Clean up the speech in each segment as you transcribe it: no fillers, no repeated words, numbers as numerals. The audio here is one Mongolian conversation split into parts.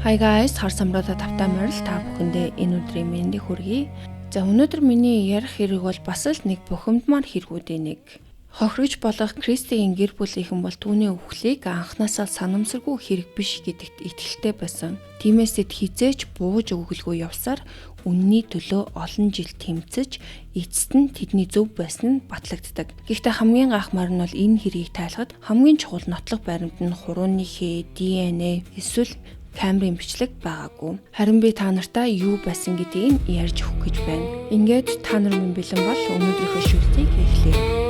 Hi guys, хар самруудаа тавтай морил та бүхэндээ энэ өдрийн мэндийг хүргэе. За, өнөөдөр миний ярих хэрэг бол бас л нэг бухимдмаар хэрэгүүдийн нэг. Хохирогч болох Кристигийн гэр бүлийнхэн бол түүний үхлийг анхнаасаа санамсаргүй хэрэг биш гэдэгт итгэлтэй байсан. Тиймээс тэд хэзээ ч бууж өгөлгүй явсаар үнэний төлөө олон жил тэмцэж, эцэст нь тэдний зөв байсан нь батлагддаг. Гэхдээ хамгийн гайхмаар нь бол энэ хэргийг тайлахад хамгийн чухал нотлох баримт нь хурууны хээ, DNA эсвэл камерын бичлэг байгаагүй. Харин би та нартаа юу байсан гэдгийг нь ярьж өгөх гэж байна. Ингээд та нар минь бэлэн бол өнөөдрийнхөө шүлтийг эхлэе.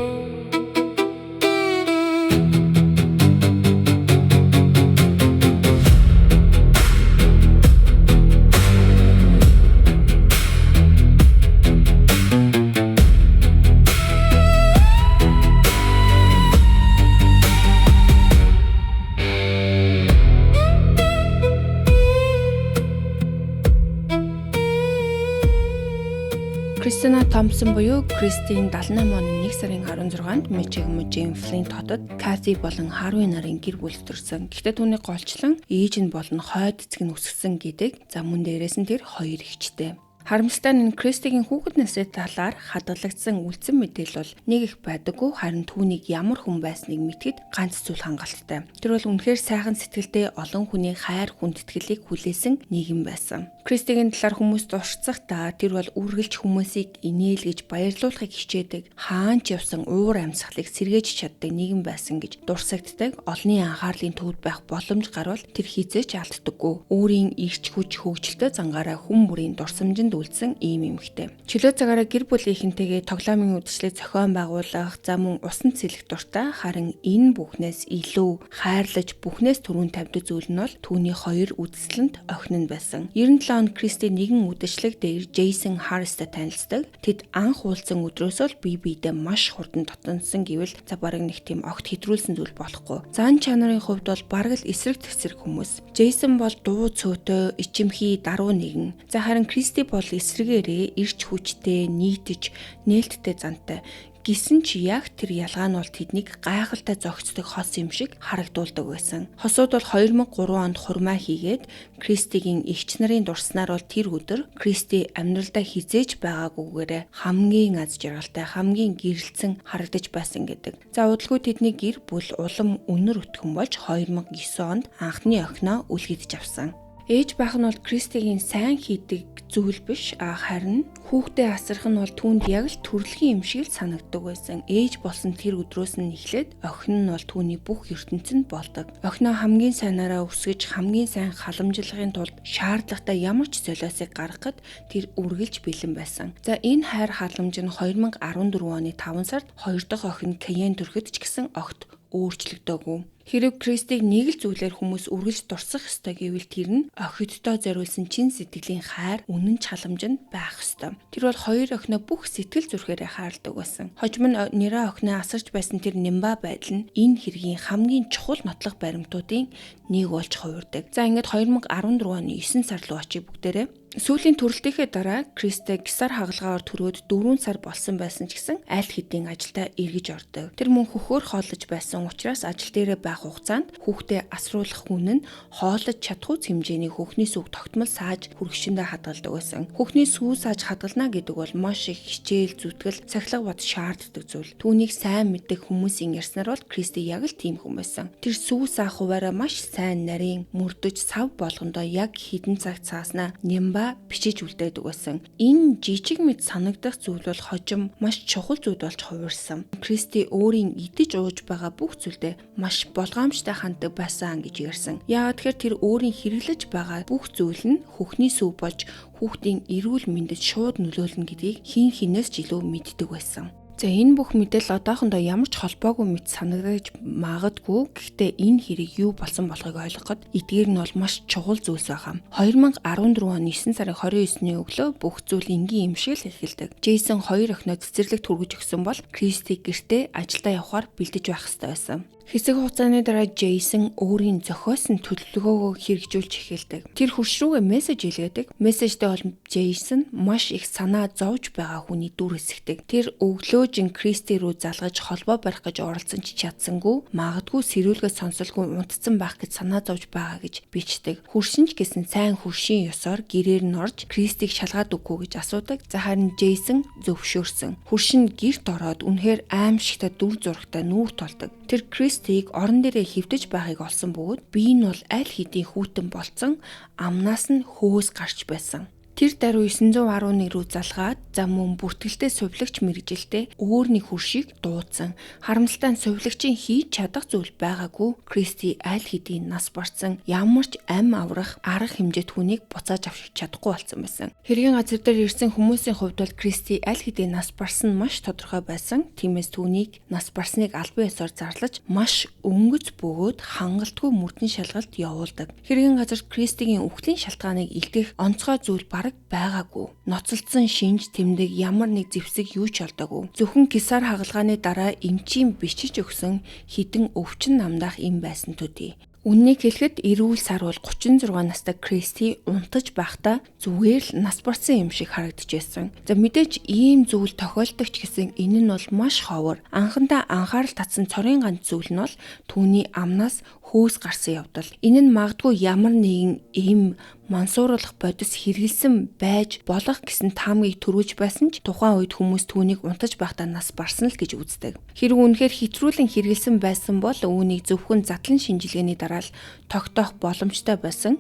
Кристина Томпсон буюу Кристин 78 оны 1 сарын 16-нд Мичиган мужийн Флинт хотод Кати болон Харви нарын гэр бүлд төрсөн. Гэхдээ түүний голчлон ээж нь болон хойд эцэг нь өсгсөн гэдэг. За, мөн дээрээс нь тэр хоёр эгчтэй. Харамсалтай нь Кристигийн хүүхэд насны талаар хадгалагдсан үлдсэн мэдээлэл бол нэг их байдаггүй, харин түүнийг ямар хүн байсныг мэдэхэд ганц зүйл хангалттай. Тэр бол үнэхээр сайхан сэтгэлтэй, олон хүний хайр хүндэтгэлийг хүлээсэн нэгэн байсан. Кристигийн талаар хүмүүс дурсахдаа тэр бол үргэлж хүмүүсийг инээлгэж баярлуулахыг хичээдэг, хаан ч явсан уур амьсгалыг сэргээж чаддаг нэгэн байсан гэж дурсагддаг. Олонний анхаарлын төвд байх боломж гарвал тэр хэзээ ч алддаггүй. Өөрийн эрч хүч, хөгжилтэй зангаараа хүн бүрийн дурсамжинд үлдсэн ийм эмэгтэй. Чөлөө цагаараа гэр бүлийнхэнтэйгээ тоглоомын үзэсгэлэг зохион байгуулах, за мөн усан цэлэх дуртай, харин энэ бүхнээс илүү хайрлаж, бүхнээс түрүүн тавьдаг зүйл нь бол түүний хоёр үзэсгэлэнт охин нь байсан. 97 онд Кристи нэгэн үдэшлэг дээр Джейсон Харристай танилцдаг. Тэд анх уулзсан өдрөөс л бие биедээ маш хурдан дотносон гэвэл за бараг нэг тийм огт хэтрүүлсэн зүйл болохгүй. Зан чанарын хувьд бол бараг л эсрэг тэсрэг хүмүүс. Джейсон бол дуу цөөтэй, ичимхий, даруй нэгэн. За, харин Кристи бол эсрэгээрээ эрч хүчтэй, нийтж, нээлттэй зантай. Гэсэн ч яг тэр ялгаа нь бол тэднийг гайхалтай зохицдог хос юм шиг харагдуулдаг байсан. Хосууд бол 2003 онд хурмаа хийгээд, Кристигийн эгч нарын дурснаар бол тэр өдөр Кристи амьдралдаа хэзээ ч байгаагүйгээрээ хамгийн аз жаргалтай, хамгийн гэрэлтсэн харагдаж байсан гэдэг. За, удалгүй тэдний гэр бүл улам үнэр өтгөн болж 2009 онд анхны охиноо үлгэдэж авсан. Ээж байх нь бол Кристигийн сайн хийдэг зүйл биш, а харин хүүхдээ асрах нь бол түүнд яг л төрөлхийн юм шиг л санагддаг байсан. Ээж болсон тэр өдрөөс нь эхлээд охин нь бол түүний бүх ертөнц нь болдог. Охиноо хамгийн сайнараа өсгөж, хамгийн сайн халамжлахын тулд шаардлагатай ямар ч золиосыг гаргахад тэр үргэлж бэлэн байсан. За, энэ хайр халамж нь 2014 оны 5 сард хоёр дахь охин Каен төрөхөд ч гэсэн огт өөрчлөгдөөгүй. Хэрэв Кристийг нэг л зүйлээр хүмүүс үргэлж дурсах ёстой гэвэл тэр нь охидтой зориулсан чин сэтгэлийн хайр, үнэн чаламж нь байх ёстой. Тэр бол хоёр охиноо бүх сэтгэл зүрхээрээ хайрладаг байсан. Хожим нь нэрээ охиноо асарч байсан тэр нямба байдал нь энэ хэргийн хамгийн чухал нотлох баримтуудын нэг болж хувирдаг. За, ингээд 2014 оны 9 сар руу очие бүгдээрээ. Сүүлийн төрөлтийнхээ дараа Кристэ гисар хагалгаагаар төрөөд 4 сар болсон байсан ч гэсэн аль хэдийн ажилдаа эргэж ордог. Тэр мөн хөхөөр хооллож байсан учраас ажил дээрээ байх хугацаанд хүүхдээ асруулах хүн нь хооллож чадахгүй хэмжээний хөхний сүг тогтмол сааж хүргэшиндээ хадгалдаг байсан. Хөхний сүү сааж хадгална гэдэг бол маш их хичээл, зүтгэл, сахилга бат шаарддаг зүйл. Түүнийг сайн мэддэг хүмүүсийн ярьснаар бол Кристи яг л тийм хүн байсан. Тэр сүү саах хуваараа маш сайн нарийн мөрдөж, сав болгондоо яг хэдэн цагт сааснаа нямба бичиж үлдээдэг байсан. Энэ жижиг мэт санагдах зүйл бол хожим маш чухал зүйл болж хувирсан. Кристи өөрийн идэж ууж байгаа бүх зүйлдээ маш болгоомжтой ханддаг байсан гэж ярьсан. Яагаад тэгэхээр тэр өөрийн хэрэглэж байгаа бүх зүйл нь хөхний сүв болж хүүхдийн эрүүл мэндэд шууд нөлөөлнө гэдгийг хэн хэнээс ч илүү мэддэг байсан. За, энэ бүх мэдээлэл одоохондоо ямар ч холбоогүй мэт санагдаж магадгүй. Гэхдээ энэ хэрэг юу болсон болохыг ойлгоход эдгээр нь бол маш чухал зүйлс байгаа. 2014 оны 9 сарын 29-ний өглөө бүх зүйл энгийн юм шиг л эхэлдэг. Джейсон хоёр охиноо цэцэрлэгт хүргэж өгсөн бол Кристи гэртээ ажилдаа явахаар бэлдэж байх ёстой байсан. Хэсэг хугацааны дараа Джейсон өөрийн зохиосон төлөвлөгөөгөө хэрэгжүүлж эхэлдэг. Тэр хөрш рүүгээ мессеж илгээдэг. Мессежтэй бол Джейсон маш их санаа зовж байгаа хүний дүр хэсэгдэг. Тэр өглөөжин Кристи рүү залгаж холбоо барих гэж оролцсон ч чадсангүй, магадгүй сэрүүлгээ сонсолгүй унтцсан байх гэж санаа зовж байгаа гэж бичдэг. Хөршин ч гэсэн сайн хөршийн ёсоор гэрээр нь орж Кристиг шалгаад өгөхгүй гэж асуудаг. За харин Джейсон зөвшөөрсөн. Хөршин гэрт ороод үнэхээр аимшигтай дүр зурагтай нүүр тулдаг. Тэр Кристиг орон дээрээ хэвтэж байгааг олсон бөгөөд бие нь бол аль хэдийн хүйтэн болцсон, амнаас нь хөөс гарч байсан. Тэр даруй 911 рүү залгаад за мөн бүртгэлтэй сувилагч мэргэжилтэй өөр нэг хөршийг дуудсан. Харамсалтай нь сувилагчийн хийж чадах зүйл байгаагүй. Кристи аль хэдийн нас барсан, ямар ч ам аврах арга хэмжээ түүнийг буцааж авч чадахгүй болсон байсан. Хэргийн газар дээр ирсэн хүмүүсийн хувьд бол Кристи аль хэдийн нас барсан нь маш тодорхой байсан. Тиймээс түүнийг нас барсныг албан ёсоор зарлаж маш өнгөц бөгөөд хангалтгүй мөрдөн шалгалт явуулдаг. Хэргийн газарт Кристигийн үхлийн шалтгааныг илтгэх онцгой зүйл бараг байгаагүй. Ноцолдсон шинж тэмдэг ямар нэг зэвсэг юу ч олдоогүй. Зөвхөн кисар хагалгааны дараа эмчийн бичиж өгсөн хідэн өвчин намдаах юм байсан төдий. Үннийг хэлэхэд эрүүл сар бол 36 настай Кристи унтаж байхдаа зүгээр л нас барсан юм шиг харагдаж байсан. За мэдээж ийм зүйл тохиолддог ч гэсэн энэ нь бол маш ховор. Анхандаа анхаарал татсан цорын ганц зүйл нь бол түүний амнаас хөөс гарсан явдал. Энэ нь магадгүй ямар нэгэн эм мансууруулах бодис хэрэгэлсэн байж болох гэсэн таамгийг төрүүлж байсан ч тухайн үед хүмүүс түүнийг унтаж байхдаа нас барсан л гэж үздэг. Хэрэг үнэхээр хэтрүүлэн хэрэгэлсэн байсан бол үүнийг зөвхөн задлан шинжилгээний дараа л тогтоох боломжтой байсан.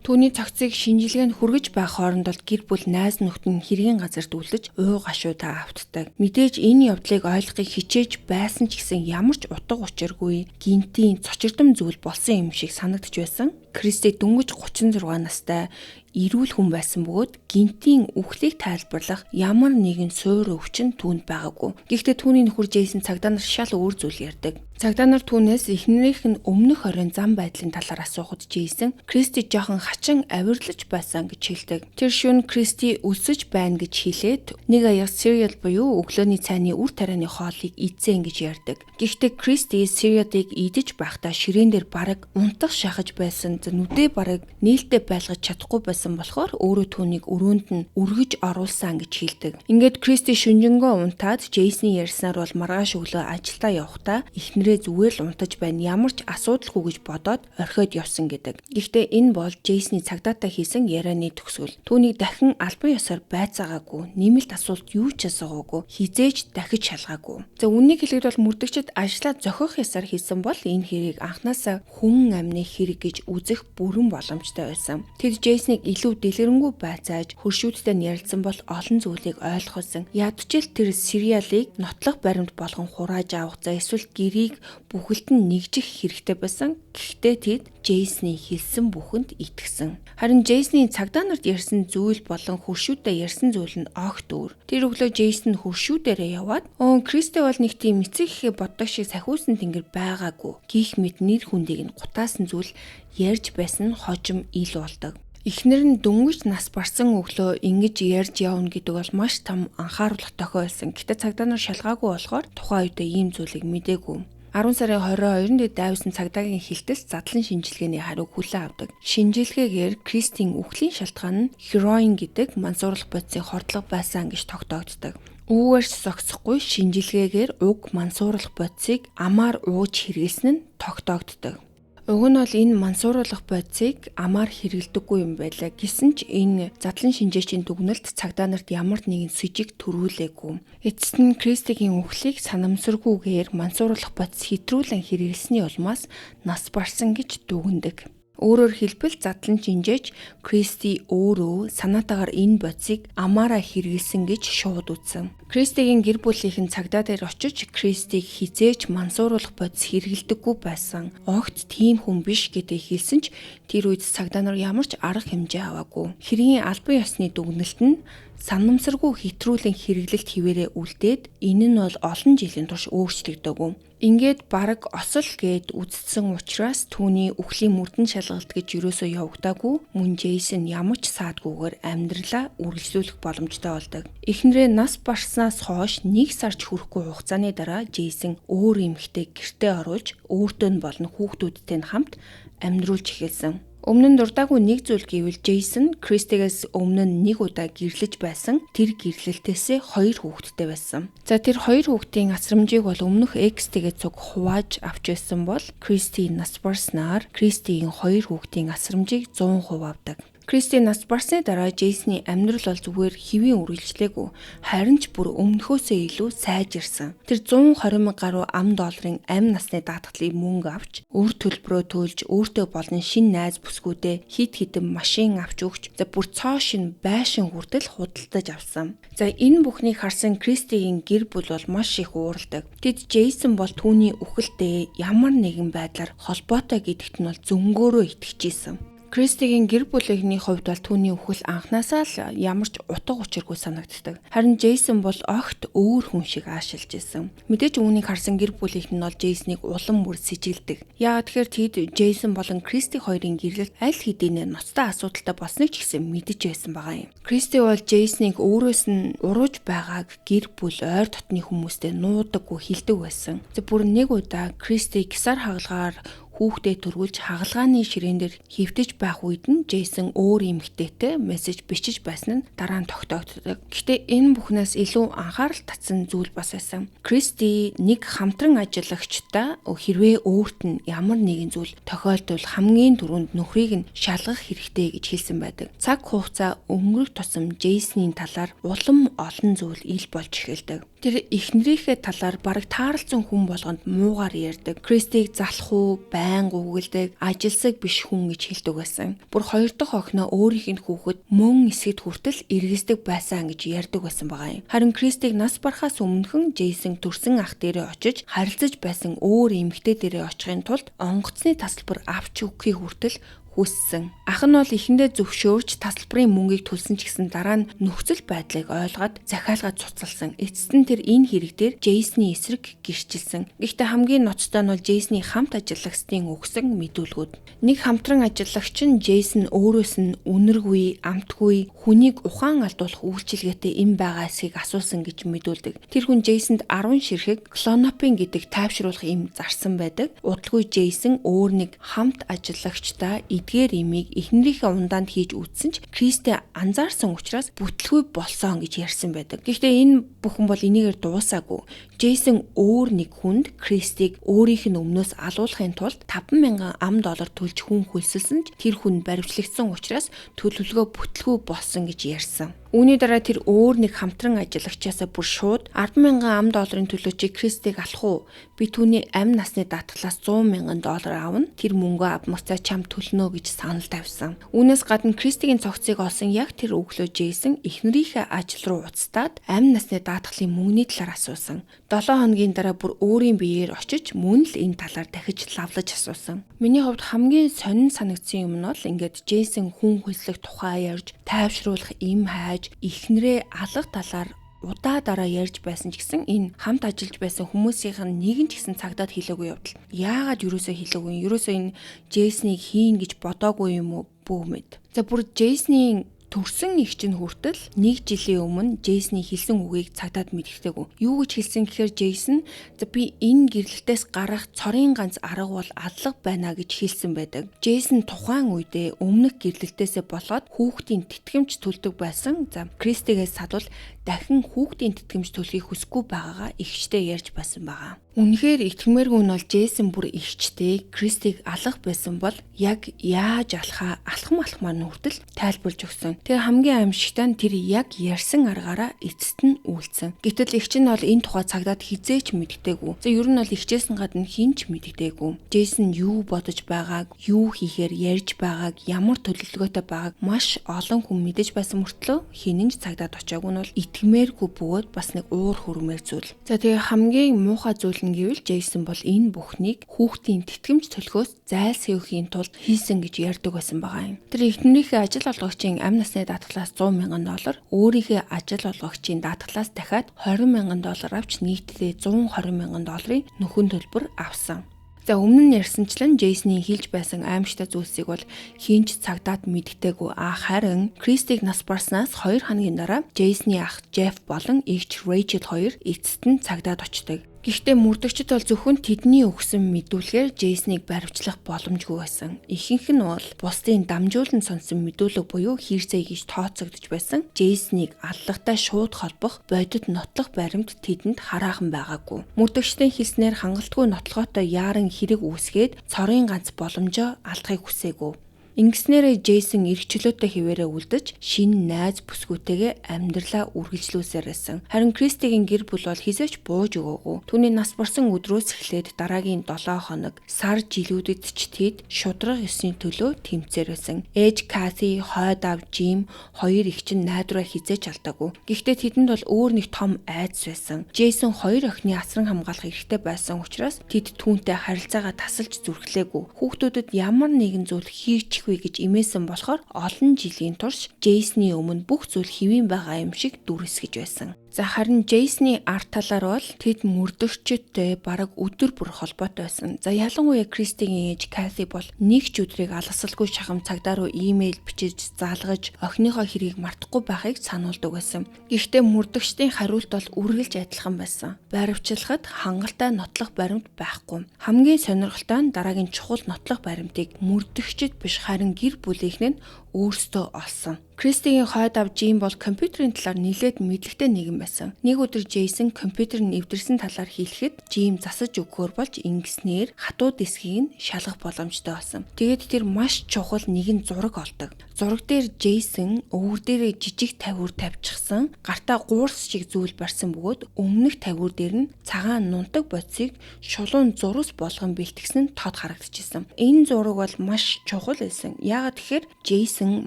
Түүний цогцыг шинжилгээнд хүргэж байх хооронд бол гэр бүл найз нөхдөд нь хэргийн газарт үлдэж уу гашуудаа автдаг. Мэдээж энэ явдлыг ойлгохыг хичээж байсан ч гэсэн ямар ч утга учиргүй гинтийн цочирдом зүйл болсон юм шиг санагдаж байсан. Кристи дөнгөж 36 настай эрүүл хүн байсан бөгөөд гинтийн үхлийг тайлбарлах ямар нэгэн суур өвчин түүнд байгаагүй. Гэхдээ түүний нөхөр Джейсон цагдаа нар шал өөр зүйл ярьдаг. Цагдаа нар түүнээс эхнэрийнх нь өмнөх оройн зам байдлын талаар асуухад Джейсон Кристи жоохон хачин авирлаж байсан гэж хэлдэг. Тэр шөнө Кристи өлсөж байна гэж хэлээд нэг аяга cereal буюу өглөөний цайны үр тарианы хоолыг идсэн гэж ярьдаг. Гэхдээ Кристи cereal-ыг идэж байхдаа ширээн дээр бараг унтах шахаж байсан. Нүдээ бараг нээлттэй байлгаж чадахгүй байсан болохоор өөрөө түүнийг өрөөнд нь өргөж оруулсан гэж хэлдэг. Ингээд Кристи шүнжэнгөө унтаад Джейсны ярьснаар бол маргааш өглөө ажилдаа явахдаа эхнэрээ зүгээр л унтаж байна, ямар ч асуудалгүй гэж бодоод орхиод явсан гэдэг. Гэхдээ энэ бол Джейсны цагдаатай хийсэн ярианы төгсгөл. Түүнийг дахин албан ёсоор байцаагаагүй, нэмэлт асуулт юу ч асуугаагүй, хизээж дахиж шалгаагүй. За үннийг хэлэхэд бол мөрдөгчд ажлаа зохиох ёсоор хийсэн бол энэ хэрийг анханасаа хүн амны хэрэг гэж үзэх бүрэн боломжтой байсан. Тэд Джейснийг илүү дэлгэрэнгүй байцааж хөршүүдтэй нь ярилцсан бол олон зүйлийг ойлгосон. Ядчил тэр сериалыг нотлох баримт болгон хурааж авах, за эсвэл гэрийг бүхэлд нь нэгжих хэрэгтэй байсан. Гэхдээ тэд Джейсний хэлсэн бүхэнд итгэсэн. Харин Джейсний цагдаа нарт ярьсан зүйл болон хөршүүдтэй ярьсан зүйл нь огт өөр. Тэр өглөө Джейсон хөршүүдээрээ яваад "Кристи бол нэг тийм эцэг эхээ боддог шиг сахиусан тэнгэр байгаагүй" гих мэт нэр хүндийг нь гутаасан зүйл ярьж байсан нь хожим ил болдог. Эхнэр нь дөнгөж нас барсан өглөө ингэж ярьж явна гэдэг бол маш том анхааруулах тохиолсон. Гэтэ цагдаа нар шалгаагүй болохоор тухайн үедээ ийм зүйлийг мдээгүй. 10 сарын 22-нд Дависон цагдаагийн хилтэл задлан шинжилгээний хариуг хүлээн авдаг. Шинжилгээгээр Кристийн үхлийн шалтгаан нь хероин гэдэг мансууруулах бодисын хордлого байсан гэж тогтоогддог. Үүгээр ч зогсохгүй шинжилгээгээр уг мансууруулах бодисыг амаар ууж хэрэглэсэн нь тогтоогддог. Уг нь бол энэ мансууруулах бодисыг амаар хэрэглэдэггүй юм байлаа. Гэсэн ч энэ задлан шинжээчийн дүгнэлт цагдаа нарт ямар нэгэн сэжиг төрүүлээгүй. Эцэст нь Кристигийн үхлийг санамсаргүйгээр мансууруулах бодис хэтрүүлэн хэрэглэсний улмаас нас барсан гэж дүгнэдэг. Өөрөөр хэлбэл задлан шинжээч Кристи өөрөө санаатаагаар энэ бодисыг амаараа хэрэглэсэн гэж шууд үзсэн. Кристигийн гэр бүлийнхэн цагдаа дээр очиж Кристиг хизээж мансууруулах бодис хэрэглэдэггүй байсан. Огт тийм хүн биш гэдгийг хэлсэн ч тэр үед цагдаа нар ямар ч арга хэмжээ аваагүй. Хэргийн албан ёсны дүгнэлт нь санамсаргүй хэтрүүлэн хэрэглэлт хിവэрэ үлдээд энэ нь бол олон жилийн турш өөрчлөгдөөгүй. Ингээд бараг осол гээд үзсэн учраас түүний үхлийн мөрдөн шалгалт гэж юусоо явагдаагүй. Мөн Джейсон ямар ч саадгүйгээр амьдралаа үргэлжлүүлэх боломжтой болдог. Эхнэрээ нас барснаас хойш 1 сарч хүрэхгүй хугацааны дараа Джейсон өөр эмэгтэй гэртээ оруулж өөртөө нь болон хүүхдүүдтэй нь хамт амьдруулж эхэлсэн. Өмнө нь дурдаагүй нэг зүйл гэвэл Джейсон Кристигээс өмнө нь нэг удаа гэрлэж байсан. Тэр гэрлэлтээсээ 2 хүүхэдтэй байсан. За тэр 2 хүүхдийн асрамжийг бол өмнөх экстэйгээ цуг хувааж авч байсан бол Кристи нас барснаар Кристигийн 2 хүүхдийн асрамжийг 100% авдаг. Кристи нас барсны дараа Джейсны амьдрал бол зүгээр хэвийн үргэлжлээгүй. Харин ч бүр өмнөхөөсөө илүү сайжирсан. Тэр 120 мянга гаруй ам долларын амь насны даатгалыг мөнгө авч, өр төлбөрөө төлж, өөртөө болон шинэ найз бүсгүүдээ хит хитэн машин авч өгч, за бүр цоо шинэ байшин хүртэл худалдаж авсан. За энэ бүхнийг харсан Кристигийн гэр бүл бол маш их ууралдаг. Тэд Джейсон бол түүний үхэлтэй ямар нэгэн байдлаар холбоотой гэдэгт нь бол зөнгөөрөө итгэжсэн. Кристигийн гэр бүлийнхний хувьд бол түүний үхэл анханасаа л ямар ч утга учиргүй санагддаг. Харин Джейсон бол огт өөр хүн шиг аашилж исэн. Мэдээж үүнийг харсан гэр бүлийнх нь бол Джейснийг улам бүр сэжиглэдэг. Яагаад тэгэхээр тэд Джейсон болон Кристи хоёрын гэрлэлт аль хэдийнэ ноцтой асуудалтай болсныг ч гэсэн мэдэж байсан байгаа юм. Кристи бол Джейснийг өөрөөс нь урууж байгааг гэр бүл ойр дотны хүмүүстэй нуудаггүй хилдэг байсан. Бүр нэг удаа Кристи гисар хагалгаар хүүхдээ төрүүлж хагалгааны ширээн дээр хэвтэж байх үед нь Джейсон өөр эмэгтэйтэй мессеж бичиж байсан нь дараа нь тогтоогддог. Гэхдээ энэ бүхнээс илүү анхаарал татсан зүйл бас байсан. Кристи нэг хамтран ажиллагчтай хэрвээ өөрт нь ямар нэгэн зүйл тохиолдвол хамгийн түрүүнд нөхрийг нь шалгах хэрэгтэй гэж хэлсэн байдаг. Цаг хугацаа өнгөрөх тусам Джейсны талаар улам олон зүйл ил болж эхэлдэг. Тэр эхнэрийнхээ талаар бараг таарлцсан хүн болгонд муугаар ярьдаг. Кристиг залах уу, байнга үгэлдэг, ажилсаг биш хүн гэж хэлдэг байсан. Бүр хоёр дахь охиноо өөрийнх нь хүүхэд мөн эсэд хүртэл эргэсдэг байсан гэж ярьдаг байсан байгаа юм. Харин Кристиг нас барахаас өмнөхөн Джейсон төрсэн ах дээрээ очиж харилцаж байсан өөр эмэгтэй дээрээ очихын тулд онгоцны тасалбар авч өгөхийг хүртэл хүссэн. Ах нь бол эхэндээ зөвшөөрч тасалбарын мөнгийг төлсөн ч гэсэн дараа нь нөхцөл байдлыг ойлгоод захиалгаад цуцалсан. Эцэст нь тэр энэ хэрэг дээр Джейсны эсрэг гэрчилсэн. Гэхдээ хамгийн ноцтой нь бол Джейсны хамт ажиллагчдын өгсөн мэдүүлгүүд. Нэг хамтран ажиллагч нь Джейсон өөрөөс нь үнэргүй, амтгүй, хүнийг ухаан алдуулах үйлчилгээтэй им байгаа эсхийг асуусан гэж мэдүүлдэг. Тэр хүн Джейсонд 10 ширхэг клонопин гэдэг тайвшруулах им зарсан байдаг. Удалгүй Джейсон өөр нэг хамт ажиллагчдаа эдгээр имийг эхнэрийнхээ ундаанд хийж үтсэн ч Кристэ анзаарсан учраас бүтлгүй болсон гэж ярьсан байдаг. Гэхдээ энэ бүхэн бол энийгээр дуусаагүй. Джейсон өөр нэг хүнд Кристийг өөрийнх нь өмнөөс алуулахын тулд 5,000 ам доллар төлж хүн хөлсөлсөн ч тэр хүн баривчлагдсан учраас төлөвлөгөө бүтлгүй болсон гэж ярьсан. Үүний дараа тэр өөр нэг хамтран ажиллагчаасаа бүр шууд 10,000 ам долларын төлөө чи Кристийг алах уу? Би түүний амь насны даатгалаас 100,000 доллар авна. Тэр мөнгөө авмагцаа чам төлнө гэж санал тавьсан. Үүнээс гадна Кристигийн цогцыг олсон яг тэр өглөө Джейсон эхнэрийнхээ ажил руу уцтаад амь насны даатгалын мөнгөний талаар асуусан. 7 хоногийн дараа бүр өөрийн биеэр очиж мөн л энэ талаар дахиж лавлаж асуусан. Миний хувьд хамгийн сонин санагдсан юм нь бол ингээд Джейсон хүн хөлслөх тухай ярьж, тайвшруулах им хайж, эхнэрээ алах талаар удаа дараа ярьж байсан ч гэсэн энэ хамт ажиллаж байсан хүмүүсийнх нь нэг нь ч гэсэн цагдаад хэлээгүй явдал. Яагаад юусоо хэлээгүй юм? Юусоо энэ Джейснийг хийн гэж бодоогүй юм уу? Бүү мэд. За бүр Джейсний төрсөн эгч нь хүртэл нэг жилийн өмнө Джейсний хэлсэн үгийг цагдаад мэдгэдэггүй. Юу гэж хэлсэн гэхээр Джейсон за би энэ гэрлэлтээс гарах цорын ганц арга бол аллах байна гэж хэлсэн байдаг. Джейсон тухайн үедээ өмнөх гэрлэлтээсээ болоод хүүхдийн тэтгэмж төлдөг байсан. За Кристигээс садвал дахин хүүхдийн тэтгэмж төлөхийг хүсэхгүй байгаагаа эгчтэй ярьж байсан байгаа. Үнэхээр итгэмээргүй нь бол Джейсон бүр эгчтэй Кристиг алах байсан бол яг яаж алхаа алхам алхмаар нь хүртэл тайлбарлаж өгсөн. Тэгээ хамгийн аимшигтай нь тэр яг ярьсан аргаараа эцэст нь үйлдсэн. Гэтэл эгч нь бол энэ тухай цагдаад хизээч мэддэггүй. За ер нь бол эгчээс нь гадна хэн ч мэддэггүй. Джейсон юу бодож байгааг, юу хийхээр ярьж байгааг, ямар төлөвлөгөөтэй байгааг маш олон хүн мэдэж байсан мөртлөө хэн нь ч цагдаад очиагүй нь бол итгэмээргүй бөгөөд бас нэг уур хүрмээр зүйл. За тэгээ хамгийн муухай зүйл нь гэвэл Джейсон бол энэ бүхнийг хүүхдийн тэтгэмж төлхөөс зайлсхийхийн тулд хийсэн гэж ярьдаг байсан байгаа юм. Тэр эхнэрийнхээ ажил олгогчийн амь насны даатгалаас $100,000, өөрийнхөө ажил олгогчийн даатгалаас дахиад $20,000 авч нийтдээ $120,000 нөхөн төлбөр авсан. За өмнө нь ярьсанчлан Джейсны хэлж байсан аимшигтай зүйлсийг бол хинч цагдаад мэддэггүй. Харин Кристиг нас барснаас 2 хоногийн дараа Джейсны ах Джеф болон эгч Рэйчел хоёр эцэст нь цагдаад очдог. Гэхдээ мөрдөгчд бол зөвхөн тэдний өгсөн мэдүүлгээр Джейснийг баривчлах боломжгүй байсан. Ихэнх нь бол бусдын дамжуулан сонсон мэдүүлэг буюу хийрцээ гэж тооцогдож байсан. Джейснийг аллагтай шууд холбох бодит нотлох баримт тэдэнд хараахан байгаагүй. Мөрдөгчдийн хэлснээр хангалтгүй нотлогоотой яаран хэрэг үүсгээд цорын ганц боломжоо алдахыг хүсээгүй. Ингэснээрээ Джейсон эрх чөлөөтэй хэвээрээ үлдэж шинэ найз бүсгүйтэйгээ амьдралаа үргэлжлүүлсээр байсан. Харин Кристигийн гэр бүл бол хэзээ ч бууж өгөөгүй. Түүний нас барсан өдрөөс эхлээд дараагийн 7 хоног, сар жилүүдэд ч тэд шударга ёсны төлөө тэмцээр байсан. Ээж Кати, хойд аав Жим хоёр эгч нь найдвараа хэзээ ч алдаагүй. Гэхдээ тэдэнд бол өөр нэг том айдас байсан. Джейсон хоёр охины асран хамгаалах эрхтэй байсан учраас тэд түүнтэй харилцаагаа тасалж зүрхлээгүй. Хүүхдүүдэд ямар нэгэн зүйл хийчих гэж имээсэн болохоор олон жилийн турш Джейсны өмнө бүх зүйл хэвийн байгаа юм шиг дүрсгэж байсан. За харин Джейсны ард талаар бол тэд мөрдөгчдтэй бараг өдөр бүр холбоотой байсан. За ялангуяа Кристигийн ээж Кати бол нэг ч өдрийг алгасалгүй шахам цагдаа руу имэйл бичиж залгаж охиныхоо хэргийг мартахгүй байхыг сануулдаг байсан. Гэхдээ мөрдөгчдийн хариулт бол үргэлж адилхан байсан. Баривчлахад хангалттай нотлох баримт байхгүй. Хамгийн сонирхолтой нь дараагийн чухал нотлох баримтыг мөрдөгчд биш харин гэр бүлийнх нь өөрсдөө олсон. Кристигийн хойд ав Жим бол компьютерийн талаар нэлээд мэдлэгтэй нэгэн байсан. Нэг өдөр Джейсон компьютер нь эвдэрсэн талаар хэлэхэд Жим засаж өгөхөөр болж ингэснээр хатуу дисгийг нь шалгах боломжтой болсон. Тэгээд тэр маш чухал нэгэн зураг олдог. Зураг дээр Джейсон өвөр дээрээ жижиг тавиур тавьчихсан, гартаа гуурс шиг зүйл барьсан бөгөөд өмнөх тавиур дээр нь цагаан нунтаг бодисыг шулуун зурус болгон бэлтгэсэн нь тод харагдчихсан. Энэ зураг бол маш чухал байсан. Яагаад гэхээр Джейсон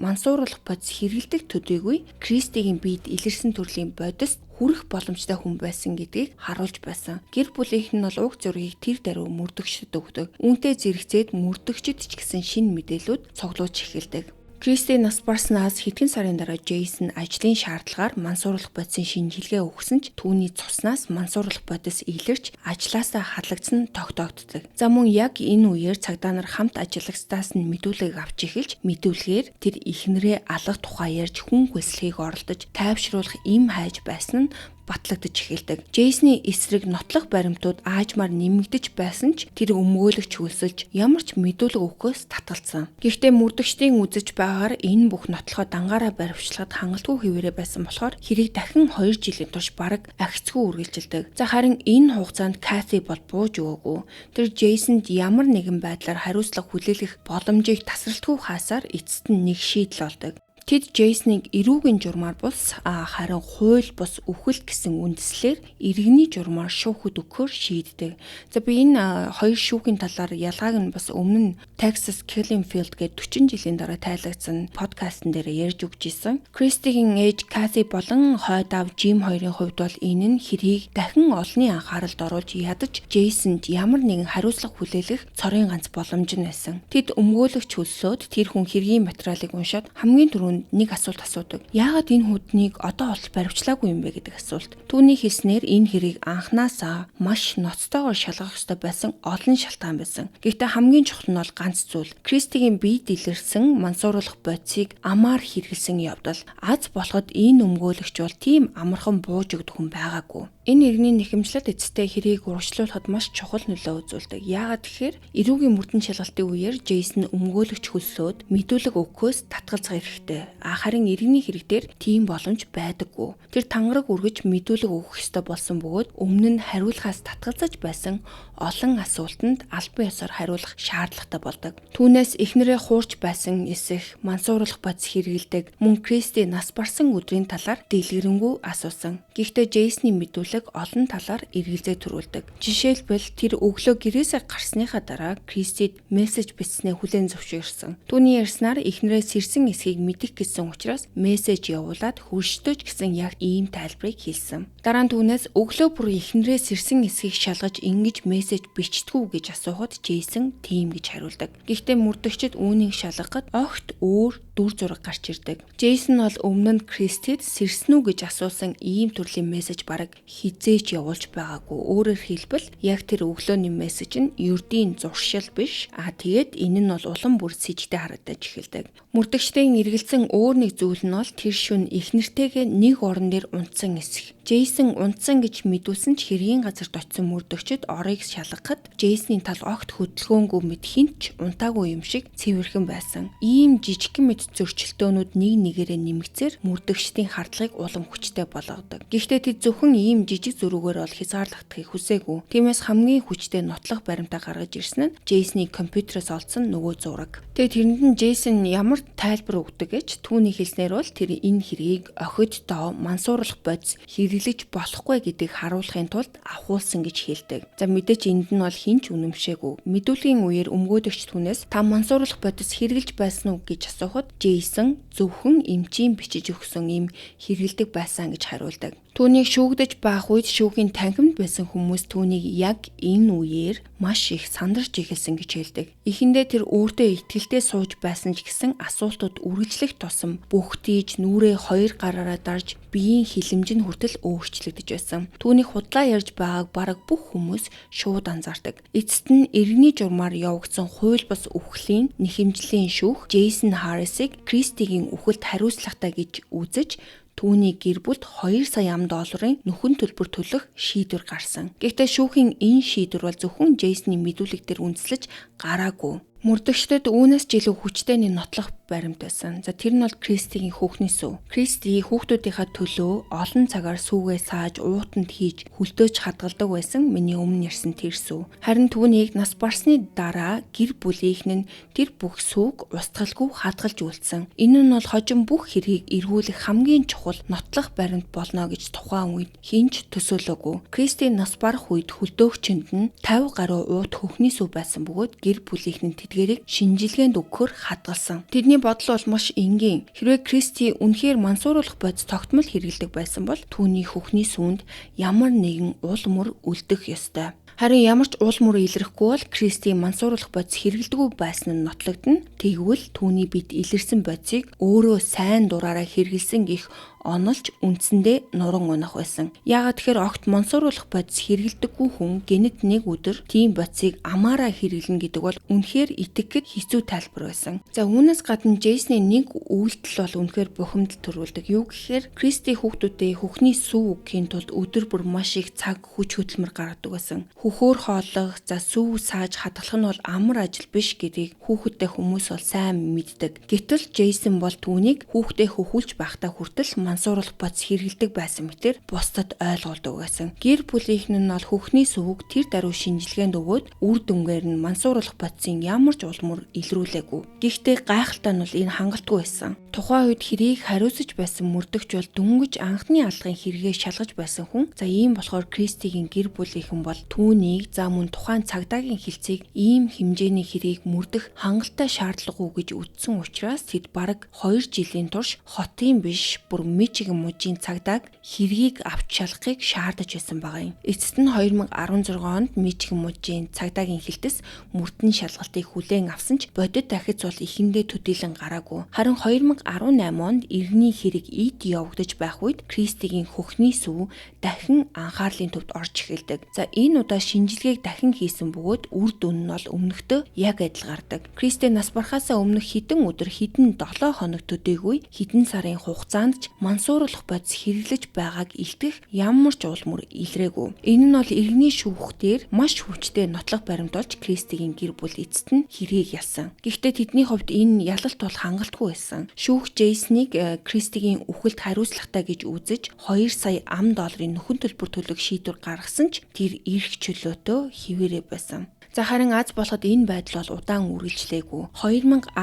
мансууруулах бодис хэрэглэдэг төдийгүй Кристигийн биед илэрсэн төрлийн бодис хүрэх боломжтой хүн байсан гэдгийг харуулж байсан. Гэр бүлийнх нь бол уг зургийг тэр даруй мөрдөгчдөд өгдөг. Үүнтэй зэрэгцээд мөрдөгчд ч гэсэн шинэ мэдээлүүд цуглуулж эхэлдэг. Кристи нас барснаас хэдхэн сарын дараа Джейсон ажлын шаардлагаар мансууруулах бодисын шинжилгээ өгсөн ч түүний цуснаас мансууруулах бодис илэрч ажлаасаа халагдсан тогтоогддог. За мөн яг энэ үеэр цагдаа нар хамт ажиллагчдаас нь мэдүүлэг авч эхэлж мэдүүлгээр тэр эхнэрээ алах тухай ярьж хүн хөлслөхийг оролдож тайвшруулах им хайж байсан нь батлагдаж эхэлдэг. Джейсны эсрэг нотлох баримтууд аажмаар нэмэгдэж байсан ч тэр өмгөөлөгч хөлсөлж ямар ч мэдүүлэг өгөхөөс татгалзсан. Гэхдээ мөрдөгчдийн үзэж байгаагаар энэ бүх нотлохоо дангаараа баривчлахад хангалтгүй хэвээрээ байсан болохоор хэрэг дахин 2 жилийн турш бараг агцгүй үргэлжилдэг. За харин энэ хугацаанд Кати бол бууж өгөөгүй. Тэр Джейсонд ямар нэгэн байдлаар хариуцлага хүлээлгэх боломжийг тасралтгүй хаасаар эцэст нь нэг шийдэл олдог. Тэд Джейснийг эрүүгийн журмаар бус харин хууль бус үхэл гэсэн үндслээр иргэний журмаар шүүхэд өгөхөөр шийддэг. За би энэ хоёр шүүхийн талаар ялгааг нь бас өмнө нь Texas Killing Field гээд 40 жилийн дараа тайлагдсан подкастн дээр ярьж өгч исэн. Кристигийн ээж Кати болон хойд аав Жим хоёрын хувьд бол энэ нь хэргийг дахин олонний анхааралд оруулж ядаж Джейсонд ямар нэгэн хариуцлага хүлээлгэх цорын ганц боломж нь байсан. Тэд өмгөөлөгч хөлсөөд тэр хүн хэргийн материалыг уншаад хамгийн түрүүнд нэг асуулт асуудаг. Яагаад энэ хүднийг одоо болтол баривчлаагүй юм бэ гэдэг асуулт. Түүний хэлснээр энэ хэрийг анхнаасаа маш ноцтойгоор шалгах ёстой байсан олон шалтгаан байсан. Гэхдээ хамгийн чухал нь бол ганц зүйл. Кристигийн биед илэрсэн мансууруулах бодисыг амаар хэрэглэсэн явдал. Аз болоход энэ өмгөөлөгч бол тийм амархан бууж өгдөг хүн байгаагүй. Энэ иргэний нэхэмжлэл эцэстээ хэрийг урагшлуулахад маш чухал нөлөө үзүүлдэг. Яагаад гэхээр эрүүгийн мөрдөн шалгалтын үеэр Джейсон өмгөөлөгч хөлсөөд мэдүүлэг өгөхөөс татгалзах эрхтэй. Харин иргэний хэрэг дээр тийм боломж байдаггүй. Тэр тангараг үргэж мэдүүлэг өгөх ёстой болсон бөгөөд өмнө нь хариулахаас татгалзаж байсан олон асуултанд албан ёсоор хариулах шаардлагатай болдог. Түүнээс эхнэрээ хуурч байсан эсэх, мансууруулах бодис хэрэглэдэг, мөн Кристи нас барсан өдрийн талаар дэлгэрэнгүй асуусан. Гэхдээ Джейсны мэдүүлэг мэдлэг олон талаар эргэлзээ төрүүлдэг. Жишээлбэл, тэр өглөө гэрээсээ гарсныхаа дараа Кристид мессеж бичснээ хүлээн зөвшөөрсөн. Түүний ярьснаар эхнэрээс сэрсэн эсхийг мэдэх гэсэн учраас мессеж явуулаад хөрштөө ч гэсэн яг ийм тайлбарыг хэлсэн. Дараа нь түүнээс өглөө бүр эхнэрээс сэрсэн эсхийг шалгаж ингэж мессеж бичдэг үү гэж асуухад Джейсон тийм гэж хариулдаг. Гэхдээ мөрдөгчид үүнийг шалгахад огт өөр дүр зураг гарч ирдэг. Джейсон бол өмнө нь Кристид сэрсэн үү гэж асуусан ийм төрлийн мессеж бараг хэзээ ч явуулж байгаагүй. Өөрөөр хэлбэл, яг тэр өглөөний мессеж нь ердийн зуршил биш. Аа, тэгээд энэ нь бол улам бүр сэжигтэй харагдаж эхэлдэг. Мөрдөгчдийн эргэлзсэн өөр нэг зүйл нь бол тэр шөнө эхнэртэйгээ нэг орон дээр унтсан эсэх. Джейсон унтсан гэж мэдүүлсэн ч хэргийн газарт очисон мөрдөгчид орыг шалгахад Джейсны тал огт хөдөлгөөнгүй мэт, хэн ч унтаагүй юм шиг цэвэрхэн байсан. Ийм жижигхэн мэт зөрчилдөөнүүд нэг нэгээрээ нэмэгцээр мөрдөгчдийн хардлагыг улам хүчтэй болгодог. Гэхдээ тэд зөвхөн ийм жижиг зөрүүгээр бол хязгаарлахдахыг хүсээгүй. Тиймээс хамгийн хүчтэй нотлох баримтаа гаргаж ирсэн нь Джейсны компьютероос олдсон нөгөө зураг. Тэгээд тэрэнд нь Джейсон ямар тайлбар өгдөг гэж түүний хэлснээр бол тэр энэ хэргийг охид доо мансууруулах бодис хэрэглэж болохгүй гэдгийг харуулахын тулд авахуулсан гэж хэлдэг. За, мэдээж энд нь бол хэн ч үнэмшээгүй. Мэдүүлгийн үеэр өмгөөлөгч түүнээс та мансууруулах бодис хэрэглэж байсан уу гэж асуухад Джейсон зөвхөн эмчийн бичиж өгсөн эм хэрэглэдэг байсан гэж хариулдаг. Түүнийг шүүгдэж байх үед шүүхийн танхимд байсан хүмүүс түүнийг яг энэ үеэр маш их сандарч эхэлсэн гэж хэлдэг. Эхэндээ тэр өөртөө итгэлтэй сууж байсан ч гэсэн асуултууд үргэлжлэх тусам бөхтийж, нүрээ хоёр гараараа дарж, биеийн хилэмж нь хүртэл өөрчлөгдөж байсан. Түүнийг худлаа ярьж байгааг бараг бүх хүмүүс шууд анзаардаг. Эцэст нь иргэний журмаар явагдсан хууль бус үхлийн нэхэмжлийн шүүх Джейсон Харрисыг Кристигийн үхэлд хариуцлагатай гэж үзэж, түүний гэр бүлд 2 сая ам долларын нөхөн төлбөр төлөх шийдвэр гарсан. Гэхдээ шүүхийн энэ шийдвэр бол зөвхөн Джейсны мэдүүлэг дээр үндэслэж гараагүй. Мөрдөгчдөд үүнээс ч илүү хүчтэй нэг нотлох баримт байсан. За, тэр нь бол Кристигийн хүүхний сүү. Кристи хүүхдүүдийнхаа төлөө олон цагаар сүүгээ сааж, уутанд хийж, хөлдөөж хадгалдаг байсан, миний өмнө ярьсан тэр сүү. Харин түүнийг нас барсны дараа гэр бүлийнх нь тэр бүх сүүг устгалгүй хадгалж үлдсэн. Энэ нь бол хожим бүх хэргийг эргүүлэх хамгийн чухал нотлох баримт болно гэж тухайн үед хэн ч төсөөлөөгүй. Кристи нас барах үед хөлдөөгчөнд нь 50 гаруй уут хөхний сүү байсан бөгөөд гэр бүлийнх нь тэдгээрийг шинжилгээнд өгөхөөр хадгалсан. Тэдний бодол бол маш энгийн. Хэрвээ Кристи үнэхээр мансууруулах бодис тогтмол хэрэглэдэг байсан бол түүний хөхний сүүнд ямар нэгэн уул мөр үлдэх ёстой. Харин ямар ч уул мөр илрэхгүй бол Кристи мансууруулах бодис хэрэглэдэггүй байсан нь нотлогдоно. Тэгвэл түүний бид илэрсэн бодисыг өөрөө сайн дураараа хэрэглэсэн гэх онолж үндсэндээ нуран унах байсан. Яагаад тэгэхээр огт мансууруулах бодис хэрэглэдэггүй хүн гэнэт нэг өдөр тийм бодисыг амаараа хэрэглэнэ гэдэг бол үнэхээр итгэхэд хэцүү тайлбар байсан. За, үүнээс гадна Джейсны нэг үйлдэл бол үнэхээр бухимдал төрүүлдэг. Юу гэхээр Кристи хүүхдүүдээ хөхний сүү өгөхийн тулд өдөр бүр маш их цаг, хүч хөдөлмөр гаргадаг байсан. Хөхөөр хооллох, за сүү сааж хадгалах нь бол амар ажил биш гэдгийг хүүхэдтэй хүмүүс бол сайн мэддэг. Гэтэл Джейсон бол түүнийг хүүхдээ хөхүүлж байхдаа хүртэл мансууруулах бодис хэрэглэдэг байсан мэтэр бусдад ойлгуулдаг байсан. Гэр бүлийнх нь бол хөхний сүүг тэр даруй шинжилгээнд өгөөд үр дүнгээр нь мансууруулах бодисын ямар ч улмөр илрүүлээгүй. Гэхдээ гайхалтай нь бол энэ хангалтгүй байсан. Тухайн үед хэрийг хариуцаж байсан мөрдөгч бол дөнгөж анхны алгын хэрэгээ шалгаж байсан хүн. За, ийм болохоор Кристигийн гэр бүлийнхэн бол түүнийг, за мөн тухайн цагдаагийн хэлцийг ийм хэмжээний хэрийг мөрдөх хангалттай шаардлагагүй гэж үзсэн учраас тэд бараг 2 жилийн турш хотын биш, бүр Мичиган мужийн цагдааг хэргийг авч шалгахыг шаардаж байсан байгаа юм. Эцэст нь 2016 онд Мичиган мужийн цагдаагийн хэлтэс мөрдөн шалгалтыг хүлээн авсан ч бодит дахиц бол эхэндээ төдийлөн гараагүй. Харин 2018 онд иргэний хэрэг ид явагдаж байх үед Кристигийн хөхний сүү дахин анхаарлын төвд орж эхэлдэг. За, энэ удаа шинжилгээг дахин хийсэн бөгөөд үр дүн нь бол өмнөхтэй яг адил гардаг. Кристи нас барахаасаа өмнөх хэдэн өдөр, хэдэн 7 хоног төдийгүй хэдэн сарын хугацаанд ч мансууруулах бодис хэрэглэж байгааг илтгэх ямар ч уул мөр илрээгүй. Энэ нь бол иргэний шүүхтэр маш хүчтэй нотлох баримт болж Кристигийн гэр бүл эцэст нь хэргийг ялсан. Гэхдээ тэдний хувьд энэ ялалт бол хангалтгүй байсан. Шүүх Джейснийг Кристигийн үхэлд хариуцлагатай гэж үзэж 2 сая ам долларын нөхөн төлбөр төлөх шийдвэр гаргасан ч тэр эрх чөлөөтөө хэвээрээ байсан. За харин аз болоход энэ байдал бол удаан үргэлжлээгүй. 2019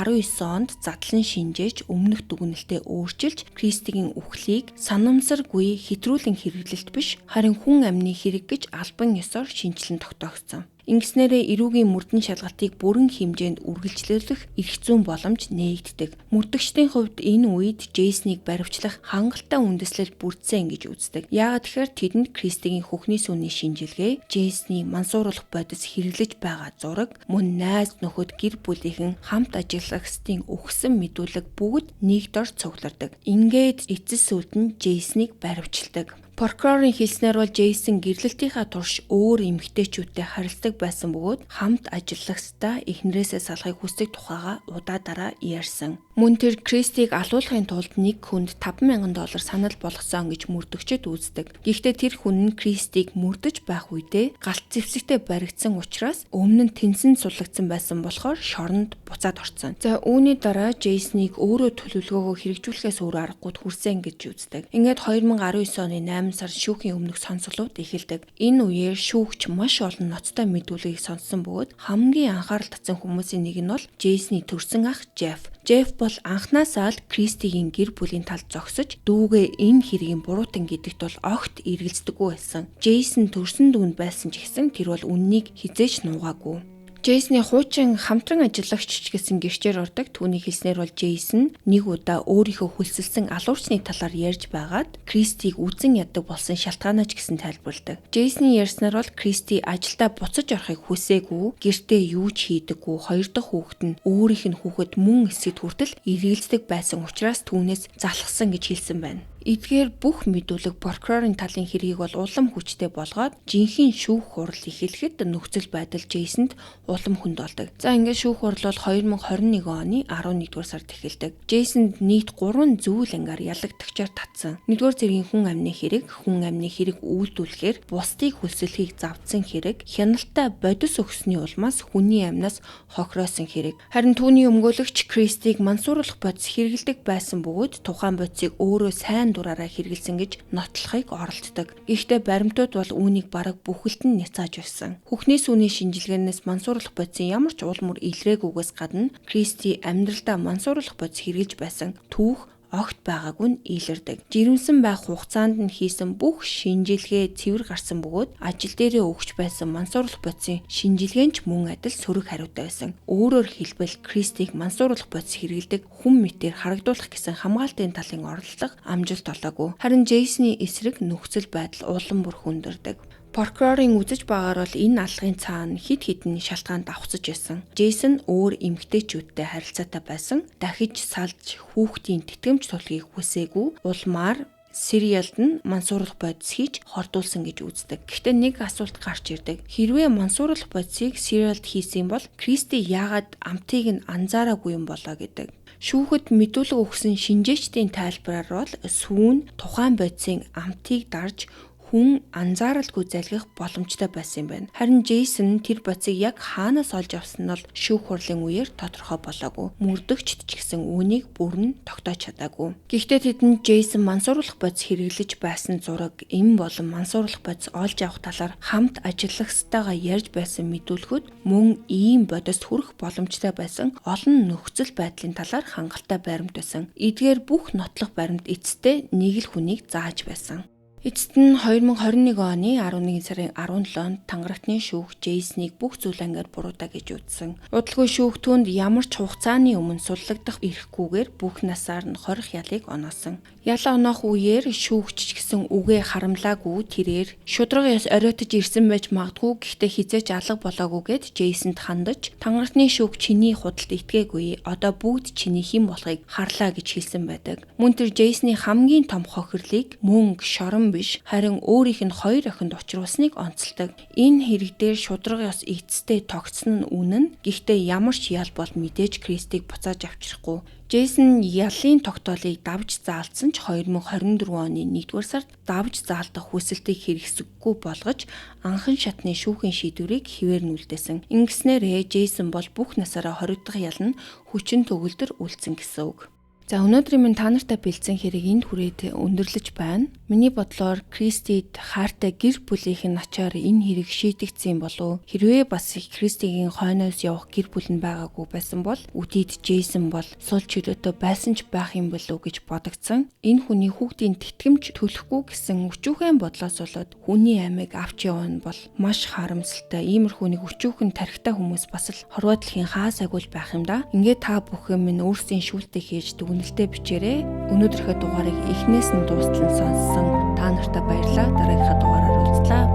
онд задлан шинжээж өмнөх дүгнэлтээ өөрчилж Кристигийн үхлийг санамсаргүй хэтрүүлэн хэрэглэлт биш харин хүн амны хэрэг гэж албан ёсоор шинэчлэн тогтоогдсон. Ингэснээрээ эрүүгийн мөрдөн шалгалтыг бүрэн хэмжээнд үргэлжлүүлэх эрх зүйн боломж нээгддэг. Мөрдөгчдийн хувьд энэ үед Джейснийг баривчлах хангалттай үндэслэл бүрдсэн гэж үздэг. Яагаад тэгэхээр тэдэнд Кристигийн хөхний сүүний шинжилгээ, Джейсний мансууруулах бодис хэрэглэж байгаа зураг, мөн найз нөхөд гэр бүлийнхэн хамт ажиллагчдын өгсөн мэдүүлэг бүгд нэг дор цуглардаг. Ингээд эцэс сүүлд нь Джейснийг баривчилдаг. Прокурорын хэлснээр бол Джейсон гэрлэлтийнхаа турш өөр эмэгтэйчүүдтэй харилцдаг байсан бөгөөд хамт ажиллагчдаа эхнэрээсээ салахыг хүсдэг тухайга удаа дараа ярьсан. Мөн тэр Кристиг алуулахын тулд нэг хүнд $5,000 санал болгосон гэж мөрдөгчд үздэг. Гэхдээ тэр хүн нь Кристиг мөрдөж байх үедээ галт зэвсэгтэй баригдсан учраас өмнө нь тэнсэн суллагдсан байсан болохоор шоронд буцаад орсон. За үүний дараа Джейснийг өөрөө төлөвлөгөөгөө хэрэгжүүлэхээс өөр аргагүйд хүрсэн гэж үздэг. Ингээд 2019 оны 8 сар шүүхийн өмнөх сонсголууд эхэлдэг. Энэ үеэр шүүгч маш олон ноцтой мэдүүлгийг сонссон бөгөөд хамгийн анхаарал татсан хүмүүсийн нэг нь бол Джейсний төрсэн ах Джефф. Джефф бол анхнаасаа л Кристигийн гэр бүлийн талд зогсож дүүгээ энэ хэргийн буруутан гэдэгт бол огт эргэлздэггүй байсан. Джейсон төрсөн дүүнд байсан ч гэсэн тэр бол үннийг хизээч нуугаагүй. Джейсний хуучин хамтран ажиллагч ч гэсэн гэрчээр ордог. Түүний хэлснээр бол Джейсон нэг удаа өөрийнхөө хөлсөлсөн алуурчны талаар ярьж байгаад Кристиг үзен яддаг болсон шалтгаанаа ч гэсэн тайлбарладаг. Джейсний ярьснаар бол Кристи ажилдаа буцаж орохыг хүсээгүй, гэртээ юу ч хийдэггүй, хоёр дахь хүүхэд нь өөрийнх нь хүүхэд мөн эсэд хүртэл эргэлздэг байсан учраас түүнээс залхсан гэж хэлсэн байна. Эдгээр бүх мэдүүлэг прокурорын талын хэргийг бол улам хүчтэй болгоод жинхэнэ шүүх хурал эхлэхэд нөхцөл байдал Джейсонд улам хүнд болдог. За ингээд шүүх хурал бол 2021 оны 11-р сард эхэлдэг. Джейсонд нийт 3 зүйл ангаар ялагдагчаар татсан. 1-р зэргийн хүн амны хэрэг, хүн амны хэрэг үйлдүүлэхээр бусдыг хөлсөлхийг завдсан хэрэг, хяналттай бодис өгсөний улмаас хүний амнаас хохироосон хэрэг. Харин түүний өмгөөлөгч Кристиг мансууруулах бодис хэрэглэдэг байсан бөгөөд тухайн бодисыг өөрөө сайн дураараа хэрэгэлсэн гэж нотлохыг оролддог. Гэхдээ баримтууд бол үүнийг бараг бүхэлд нь няцааж байсан. Хөхний сүүний шинжилгээнээс мансууруулах бодисын ямар ч уул мөр илрээгүйгээс гадна Кристи амьдралдаа мансууруулах бодис хэрэглэж байсан түүх огт байгаагүй нь илэрдэг. Жирэмсэн байх хугацаанд нь хийсэн бүх шинжилгээ цэвэр гарсан бөгөөд ажил дээрээ өгч байсан мансууруулах бодисын шинжилгээ нь ч мөн адил сөрөг хариутай байсан. Өөрөөр хэлбэл Кристиг мансууруулах бодис хэрэглэдэг хүн мэтээр харагдуулах гэсэн хамгаалтын талын оролдлого амжилт олоогүй. Харин Джейсны эсрэг нөхцөл байдал улам бүр хүндэрдэг. Прокурорын үзэж байгаагаар бол энэ алгын цаана хэд хэдэн шалтгаан давхцаж байсан. Джейсон өөр эмэгтэйчүүдтэй харилцаатай байсан. Дахиж салж хүүхдийн тэтгэмж тулхыг хүсээгүй. Улмаар сериалд нь мансууруулах бодис хийж хордуулсан гэж үздэг. Гэхдээ нэг асуулт гарч ирдэг. Хэрвээ мансууруулах бодисыг сериалд хийсэн бол Кристи яагаад амтыг нь анзаараагүй юм болоо гэдэг. Шүүхэд мэдүүлэг өгсөн шинжээчдийн тайлбараар бол сүүн тухайн бодисын амтыг дарж хүн анзааралгүй залгих боломжтой байсан юм байна. Харин Джейсон тэр бодисыг яг хаанаас олж авсан нь бол шүүх хурлын үеэр тодорхой болоогүй. Мөрдөгчд ч гэсэн үүнийг бүрэн тогтоож чадаагүй. Гэхдээ тэдэнд Джейсон мансууруулах бодис хэрэглэж байсан зураг, эм болон мансууруулах бодис олж авах талаар хамт ажиллагчтайгаа ярьж байсан мэдүүлэхэд мөн ийм бодист хүрэх боломжтой байсан олон нөхцөл байдлын талаар хангалттай баримт байсан. Эдгээр бүх нотлох баримт эцэстээ нэг л хүнийг зааж байсан. Эцэст нь 2021 оны 11 сарын 17-нд Тангарагтны шүүх Джейснийг бүх зүйл ангаар буруутай гэж үзсэн. Удалгүй шүүх түүнд ямар ч хугацааны өмнө суллагдах эрхгүйгээр бүх насаар нь хорих ялыг оноосон. Ялаа оноох үеэр шүүгч ч гэсэн үгээ харамлаагүй тэрээр шударга ёс оройтож ирсэн байж магадгүй, гэхдээ хизээч алга болоогүй гэд Джейсонд хандаж Тангарагтны шүүх чиний худалд итгээгүй, одоо бүгд чиний хэн болохыг харлаа гэж хэлсэн байдаг. Мөн тэр Джейсны хамгийн том хохирлыг мөнгө, шорон биш, харин өөрийнх нь хоёр охинд учруулсныг онцолдог. Энэ хэрэг дээр шударга ёс эцэстээ тогтсон нь үнэн. Гэхдээ ямар ч ял бол мэдээж Кристиг буцааж авчрахгүй. Джейсон ялын тогтоолыг давж заалдсан ч 2024 оны 1-р сард давж заалдах хүсэлтийг хэрэгсэхгүй болгож анхан шатны шүүхийн шийдвэрийг хэвээр нь үлдээсэн. Ингэснээрээ Джейсон бол бүх насаараа 20 дахь ял нь хүчин төгөлдөр үлдсэн гэсэн үг. За, өнөөдрийн минь та нартай бэлдсэн хэрэг энд хүрээд өндөрлөж байна. Миний бодлоор Кристид хайртай гэр бүлийнх нь ачаар энэ хэрэг шийдэгдсэн болов. Хэрвээ бас Кристигийн хойноос явах гэр бүл нь байгаагүй байсан бол үдид Джейсон бол сул чөлөөтэй байсан ч байх юм болов уу гэж бодогдсон. Энэ хүний хүүхдийн тэтгэмж төлөхгүй гэсэн өчүүхэн бодлоос болоод хүний амийг авч явна нь бол маш харамсалтай. Иймэрхүү нэг өчүүхэн тархитай хүмүүс бас л хорвоо дэлхийн хаа сайгүй байх юм да. Ингээд та бүхэн минь өөрсдийн шүүлтээ хийж дүгнэлтээ бичээрэй. Өнөөдрийнхөө дугаарыг эхнээс нь дуустал нь сонссон та нартай баярлалаа. Дараагийнхаа дугаараар уулзлаа.